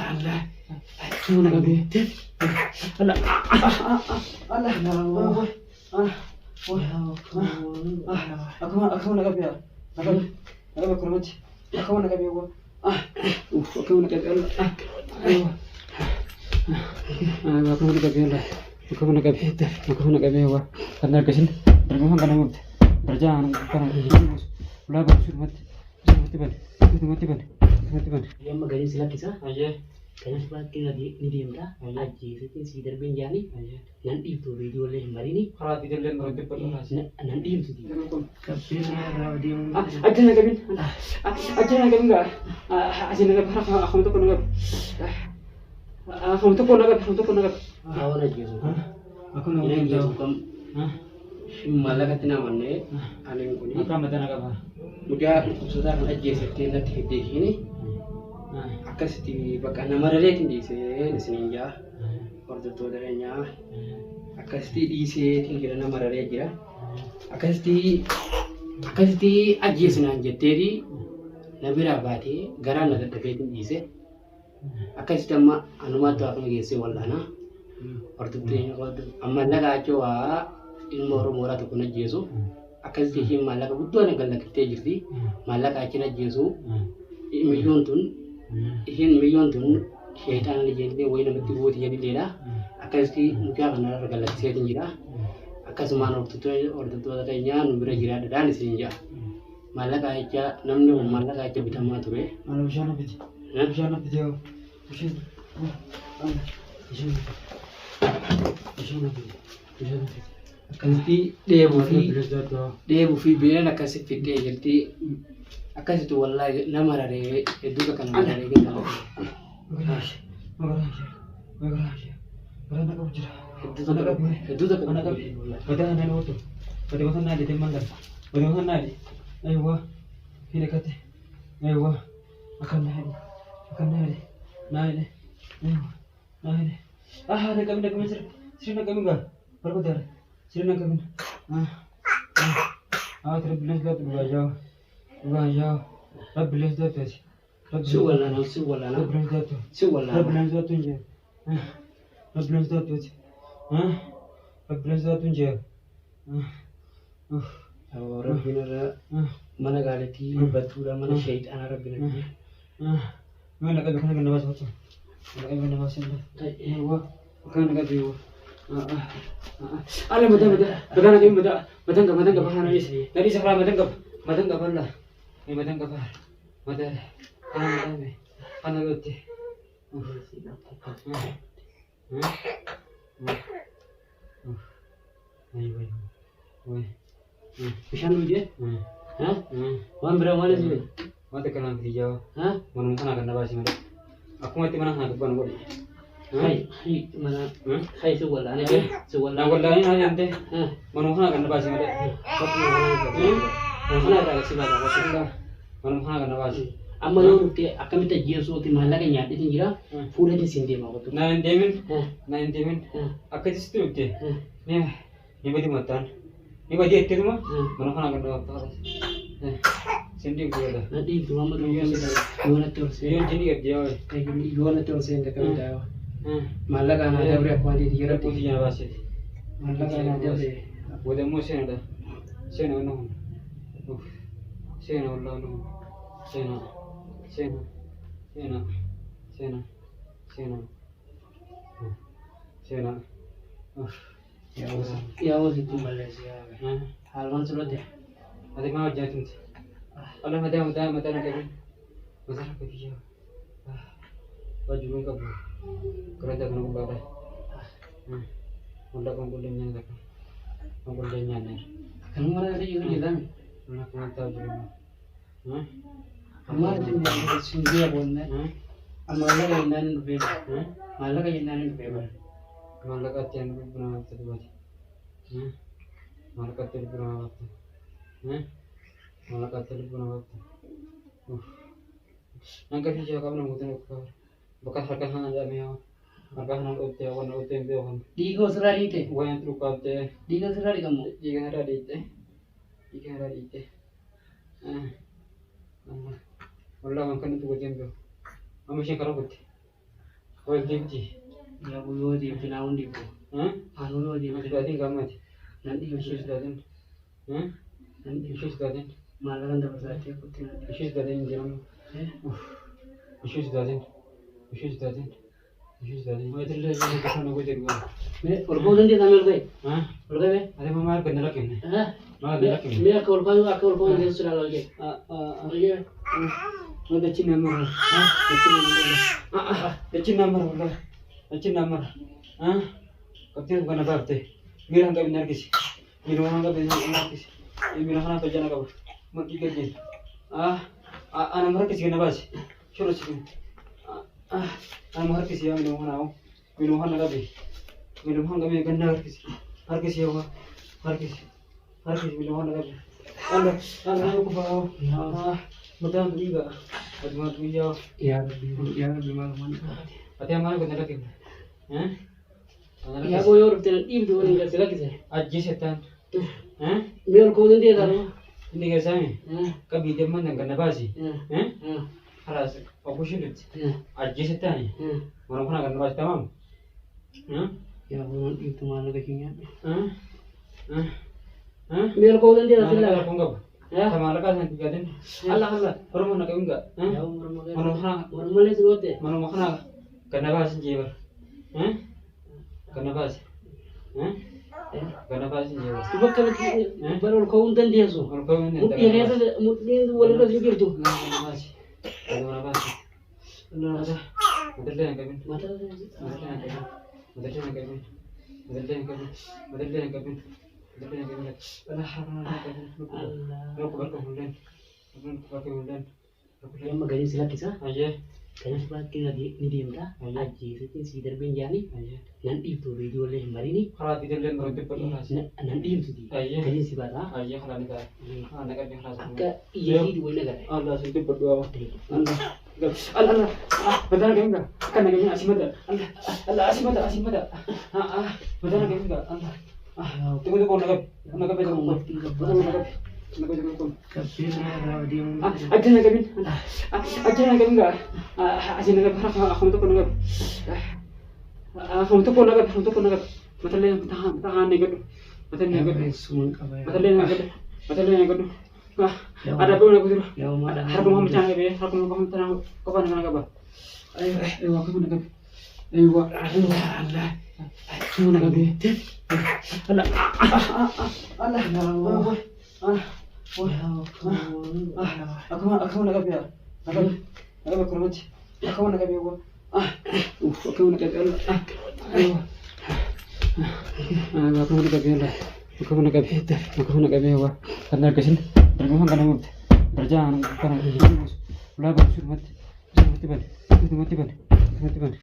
Allah. Akkuma na qabe. Allah. Allah. Akkuma akkuma na qabe. Na qabe. Na qabe akkanumatti. Akkuma na qabe. Akkuma na qabe. Allah. Akkuma na qabe. Allah. Akkuma na qabe. Akkuma na qabe. Kan argasin. Dargaggoon kana murte. Darjaa kana. Ulaa baasuu dhumatti. Dhumatti bane. Dhumatti bane. Dhumatti bane. Amma gadiin si lakkisa. Ayyee. Kanas baattee ni deemta. Ayyee. Ajjeesetiin sii darbeen jaani. Ayyee. Nan dhiiftu viidiyoolee hin marini. Karaa viidiyoolee hin marin dubbadhu kaas. Nan dhiiftu. Qabbeen irraa deemuu. Achi na qabin. Achi na qabin gaa. Achi na qabin. Akkuma tokko na qabi. Akkuma tokko na qabi. Akkuma tokko na qabi. Hawan ajjeesu. Akkuma Hin ajjeesu kam maallaqatti na amannee aniin kuni. Akka mataa na qaba. Mucaa dhukkubsataa kan ajjeesettee natti fiddee ishiin akkasitti bakka nama raleetiin dhiisee isiniin jaa hordoftoota keenyaa akkasitti dhiiseetiin jira nama ralee jira akkasitti akkasitti ajjeesinaan jetteeti na biraa baatee garaan na dadhabeetiin dhiise akkasitti amma anumaatti akkuma geessee wal'aanaa hordoftoota amma laga achoo waa ilma Oromoodhaa tokko na ajjeesu akkasitti ishiin maallaqa guddoo na gallakkiftee jirti maallaqa achi na ajjeesu miyyoon tun ishiin miyyoon tun sheexaana ijeellee wayii namatti gooti jedhilleedha akkasitti mucaa kana irra gallakkiseetiin jira akkasumaan hordoftoota keenyaa nu bira jiraadhadhaan isin jira maallaqa jecha namni kun maallaqa jecha bitamaa ture. Ana bishaan fidi. Bishaan fidi. Bishaan. Bishaan. Bishaan fidi. Bishaan fidi. Akkasitti dheebuu fi dheebuu fi beelan akkasi fiddee jirti. Akkasitti wallaahi nama raree hedduu takka nama raree kenna. Hedduu takka hedduu takka Ana qabi. Mataa kana ooltu. Mata mataa naa jedhee mallan. Mata mataa naa jedhe. Aywa. Hidhakate. Aywa. Akkan naa jedhe. Akkan naa jedhe. Naa jedhe. Aywa. Naa jedhe. Ah, na qabin na qabin sirri. Sirri na qabin gaa. Barbaadaara. Sirri na qabin. Ah. Ah, rabbi lees laatu dhugaa yaa. Dhugaa yaa. Rabbi lees laatu ati. Si wallaana si wallaana Rabbi lees laatu. si wallaana. Rabbi lees laatu hin jee. Rabbi lees laatu ati. Rabbi lees laatu hin jee. Rabbiin irra mana gaalitti battuudha mana sheexaana rabbiin irra. Mana qabi kana kan nabaas hotu. Mana qabi kana nabaas hin. Aywa. Kana qabi wa. Ala mata mata mata na qabi mata mata qaba mata qaba kana is. Nadi safra mata qaba mata qaba Allah. Ni mata qaba. Mata kana mata me. Kana gotte. Bishaan dhugdee? Waan biraa maal isin? Wanta kanaan fidiyyaa manuma kana kan nabaasi malee. Akkuma itti mana kana gubbaan godhe. Hay hay mana hay si wallaana si Na wallaana. wallaanii naa deemte manuma kana kan nabaasi malee. Mana irraa si baata. Manuma kana kan nabaasi. Amma yoo dhufte akkamitti ajjeesuuti maallaqa nyaadheetiin jira fuudhanii siin deema qotu. Na hin deemin na hin deemin akkasitti dhufte ni ni badi mataan ni badi jetteetuma mana kana kan nabaafta. Sin dhiibdu godha. Na dhiibdu amma yoo natti ol seente. Yoo jinni qabdi yaa wayi. Yoo natti ol seente akkamitti yaa maallaqa anaa dabre akkuma ati jira. Rabbuuti jana baaseeti. Maallaqa anaa dabre. Booda immoo seenadha. Seena wanna kun. Uff. Seena wallah wanna kun. Seena. Seena. Seena. Seena. Seena. Seena. Uff. Yaa wasitti balleessi yaa haalman sirratti. Ati maa hojjaa tumti? Wallah mataa mataa mataa na qabin. Mataa na qabin yaa. Wajibuun qabu. Galata kana gubbaadha. Wallah kan qulleen nyaanne takka. Kan qulleen nyaanne. Akkanuma mana irra jiru jedhame. Mana kana ta'u jiru. Amma sin beeku maallaqa jennaan hin dhufee bara. Maallaqa jennaan hin dhufee bara. Maallaqa itti aan lubbuu namaa bitta dubbate. Maallaqa itti lubbuu namaa bitta. Maallaqa itti lubbuu namaa bitta. Nan qabii jaa qabna guutuu bakka harka kana jedhamee harka kana dhootee waan dhootee hin beekan. Dhiiga osirraa dhiite. Waan dhukaabtee. Dhiiga osirraa dhiqamu. Dhiiga irraa dhiite. Dhiiga irraa dhiite. Wallah waan kan nuti wajjin beeku. Amma isheen karaa kutte. Wal deemti. Yaa yoo deemte naa hundi dhiibdu. Anuu yoo deemte Sodaatiin gammati. nan dhiibdu. Ishee sodaatiin. Nan dhiibdu. Ishee sodaatiin. Maallaqa dabarsaatee kuttee nan dhiibdu. Ishee sodaatiin hin jedhamu. Ishee sodaatiin. Ishee sodaatiin. Ishee sodaatiin. Maatillee ishee kana gootee dhugaa. Mee ol ka'uu dandeessaa mee ol ka'i? Ol ka'i mee? Ati maal ganna lakkifne? Maal ganna lakkifne? Mee akka ol ka'uu akka ol ka'uu dandeessu ilaala ol ka'i. Ol ka'i. Dachin namara. Dachin namara. Dachin namara. Dachin namara. Qabxeen kana baafte. Miira hin qabne argisi. Miira waan qabne argisi. Miira kana tojjana qaba. Mudhii gajjeen. Ana harkisi ganna baasi. Shuru si. Ana harkisi yaa miira kana miira kana qabi. Miira kana qabi ganna harkisi. Harkisi yaa harkisi. Harkisi miira kana qabi. Allah Allah kufa. Mataan dhiiga. Adumaa guyyaa. Yaa Rabbi yaa Rabbi maal waan Ati maal ganna lakkifne? Yaa boo yoo dhufte nan dhiibdu waliin galche lakkise. Ajjeesettaan. Mee ol ka'uu dandeessaa nama? Inni keessaa qabii deeman nan ganna baasi. Khalaas okushin dhufti. Ajjeesettaan. Mana kana ganna baasi tamaam. Yaa boo nan dhiibdu maallaqa keenya. Mee ol ka'uu dandeessaa Maallaqa sillaa? rakkoon qabu. Maallaqa san dhugaatiin. Allah Allah Oromoo na qabin gaa. Yaa boo morma Manuma kana mormalee si goote. manuma kana ganna baasi jeebar. Ganna baasi. Ganna baasi jeebar. Bakka bara ol ka'uu hin dandeessu. Ol ka'uu hin Mudhii keessa mudhiin walirra hin jirtu. Ganna baasi. Ganna baasi. Matallee hin qabin. Mataa Matallee hin qabin. Matallee hin qabin. Matallee hin qabin. Matallee hin qabin. Matallee hin qabin. Allah harka hin qabin. Lukkuu barka hulleen. Lukkuu barka hulleen. Amma gadiin si lakkisa. Ayyee. Kanas bakkee ni deemta. Ajjeesatiin sii darbeen jaani Ayyee. nan dhiibtu viidiyoolee hin marini. Karaa bidirlee maru dubbatu kaas. Nan dhiibtu Ayyee. gadiin si baata. Ayyee karaa ni ta'a. Haa naqabni karaa sana. Akka iyya fiidu wayii nagarre. Allah sun dubbadhu haa. Allah. Allah Allah. Mataa naqabni gaa. Akka naqabni asii mata. Allah Allah asii mata asii mata. Mataa naqabni gaa. Allah. Tunggu tunggu naqab. Naqab tunggu. Tunggu naqab. Naqab tunggu. Gabbeen irraa deemuu. Aja naqabin. Aja naqabin gaa. Asii naqab. Akkuma tokko naqab. Akkuma tokko naqab. Akkuma tokko naqab. Matallee mataa mataa naqadhu. Matallee naqadhu. Suman qaba. Matallee naqadhu. Matallee naqadhu. Ada apa nak kudu? Yaa maadha. Harkuma macam nak be, harkuma kau macam kau kan nak apa? Ayo, ayo aku nak be. Ayo, Allah, Allah. Aku nak be. Allah, Allah, Allah. Aku aku nak be. Aku nak be kurmat. Aku nak be. Aku nak be. Allah. Ayo. Ayo aku nak be. Allah. Aku nak be. Aku nak be. Karena kesin. Dargah kan mut. Darjah kan. Ulah bang suruh mati. Suruh mati ban. Suruh mati ban. Suruh mati ban.